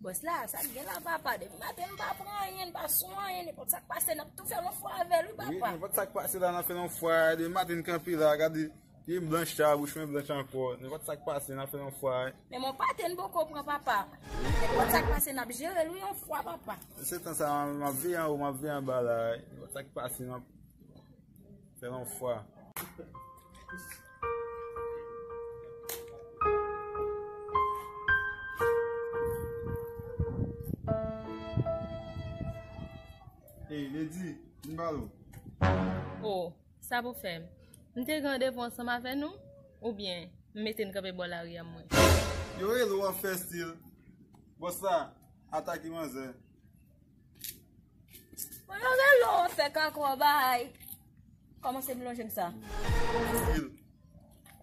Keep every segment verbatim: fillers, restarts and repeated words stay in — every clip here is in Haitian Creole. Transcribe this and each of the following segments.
Bòs la, sa k gen la, papa? Depi maten m pa pran anyen, m pa sou anyen, nenpòt sa k pase, n ap tou fè l yon fwa avè l, wi, papa. Wi, nenpòt sa k pase la, n ap fè l yon fwa, depi maten n kanpe la, gade, pye m blanch sa, bouch mwen blanch ankò, nenpòt sa k pase, n ap fè l yon fwa. Men mon pate n poko pran, papa. Nenpòt sa k pase, n ap jere l, wi, yon fwa, papa. Se tan sa, m ap veye anwo, m ap veye anba la, nenpòt sa k pase, n ap fè l yon fwa. Ey, Lady, vin pale w. Oh, sa pou fè m? M te gen randevou ansanm avè nou? Oubyen m mete n kanpe bò lari a mwen? Yo rele w, w ap fè stil. Bòs la, atake manzè. Mwen yo rele w, w ap fè kakò bay. Kòmanse blonje m sa. Stil.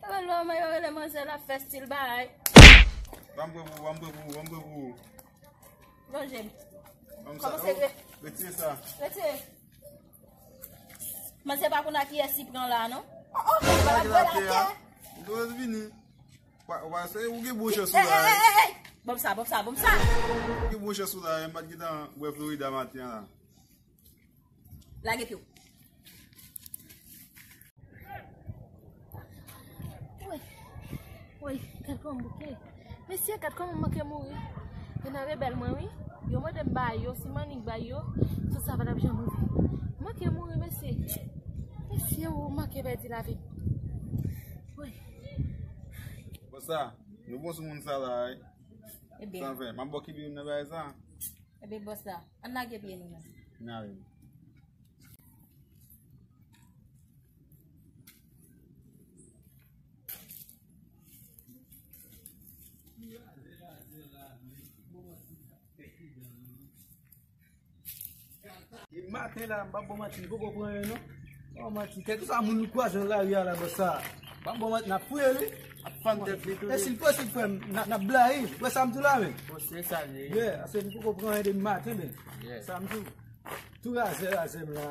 Yo rele w, mwen yo rele manzè la, ap fè stil bay. Ban m pran pou ou, ban m pran pou ou, ban m pran pou ou. Blonje m. Ban m sa. Kòmanse, oh, re- retire sa. Retire. Manzè pa konn a kiyès li pran la, non? Oh, oh, manzè pa ap vole atè. Ou dwe vini. Ou pa, ou pa, se ou gen bon chans ou la. Ey, ey, ey, ey! Ban m sa, ban m sa, ban m sa! Ou gen bon chans ou la, m pa t gentan wè Florida maten an la. Lage pye w. Woy, woy, gad kòman m bouke. Mesye, gad kòman m manke mouri. Yo nan rebèl mwen, wi. Yo mande m bay yo, si m annik bay yo, tout sa pa t ap janm rive. M manke mouri, mesye. Mesye, ou manke pèdi lavi m. Woy. Bòs la, nou bon sou moun sa la, wi. Ebyen. Sa fè, m ap ba w kibi youn nan bagay sa. Ebyen, bòs la, ann lage pye nou la. N ale. E maten la, m p ap ba w manti, m poko pran anyen non. Ba w manti, kèlkeswa moun nou kwaze nan lari a la, bòs sa. M p ap ba w manti, n ap fouye li. Ap fann tèt li tou. E si l posib, frè m, n a, n ap blayi. Ou wè sa m di w la, men? Bon, se sa l ye. Yeah, ase m poko pran anyen depi maten, men. Yeah. Sa m di w. Tou razè, razè m la.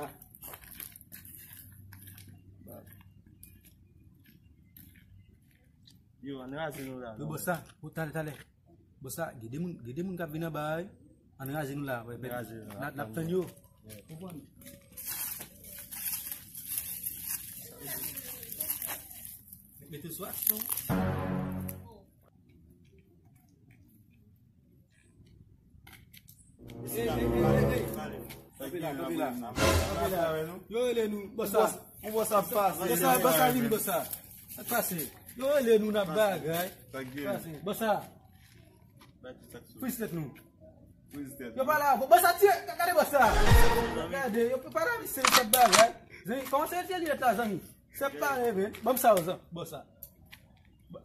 Yo, ann raze nou la. Yo, bòs sa, pou talè, talè. Bòs sa, gen de moun, gen de moun k ap vin anba a, wi. Ann raze nou la, wè, n ap tann yo. Konprann? Mete sou aksyon. Kanpe la, kanpe la. Kanpe la. Yo rele nou, bòs sa. Bòs sa, bòs sa vini, bòs sa. Sa k pase? Yo rele nou, n ap bagay. Pase. Bòs sa. Plis tèt nou. Yo pa la, bòs sa tire, gade bòs sa. Gade, yo pa la, se tèt bagay. Zanmi, kòman se tire tèt la, zanmi? Se pa reve. Ban m sa, bòs sa.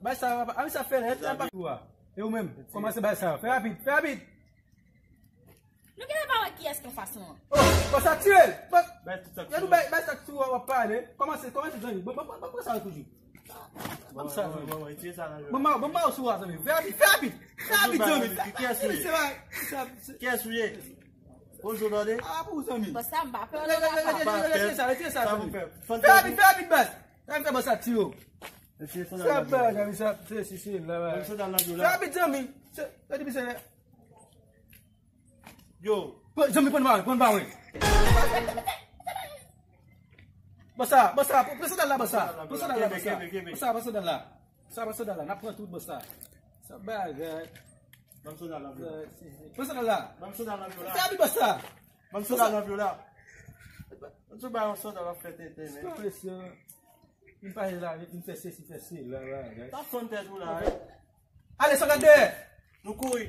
Bay sa, papa. A wi, sa fè lè, lè pa kou a. E ou menm, kòmanse bay sa. Fè rapid, fè rapid. Nou genlè pa wè kiyès ki anfas nou an. Oh, bòs sa tire l. Bay tout sa k sou ou. Bay, bay sa k sou ou a, w ap pale. Kòmanse, kòmanse, zanmi. Ban, ban, ban, ban sa toujou. Ban m sa, zanmi. Ban m, ban m ba w sou a, zanmi. Fè rapid, fè rapid. Fè rapid, zanmi. Kiyès ou ye? Kiyès ou ye? Poze w tande. A, pou zanmi. Bòs sa, m pa pè w non, papa. Retire sa, retire sa, zanmi. Fè rapid, fè rapid, baz. Sa m fè bòs sa tire w. Sa bagay, sa, se, se, se, la, la. Fè rapid, zanmi. Se, se, se, Yo. Pran, zanmi, pran ba mwen, pran ba mwen. Bòs sa, bòs sa, pran, pran sandal la, bòs sa. Pran sandal la, bòs sa. Kenbe, kenbe, kenbe. Bòs sa, pran sandal la. Bòs sa, pran sandal la. N ap pran tout, bòs sa. Sa bagay. Ban m sandal la, bro. Pran sandal la. Ban m sandal la, bro, la. Fè abit, bòs sa. Ban m sandal la, bro, la. Ban m sandal la, fè tenten, men. Sa mesye. M pa la, m fè sesi, fè sela, la, la. T ap fann tèt ou la, wi. Ale, san gade! Nou kouri.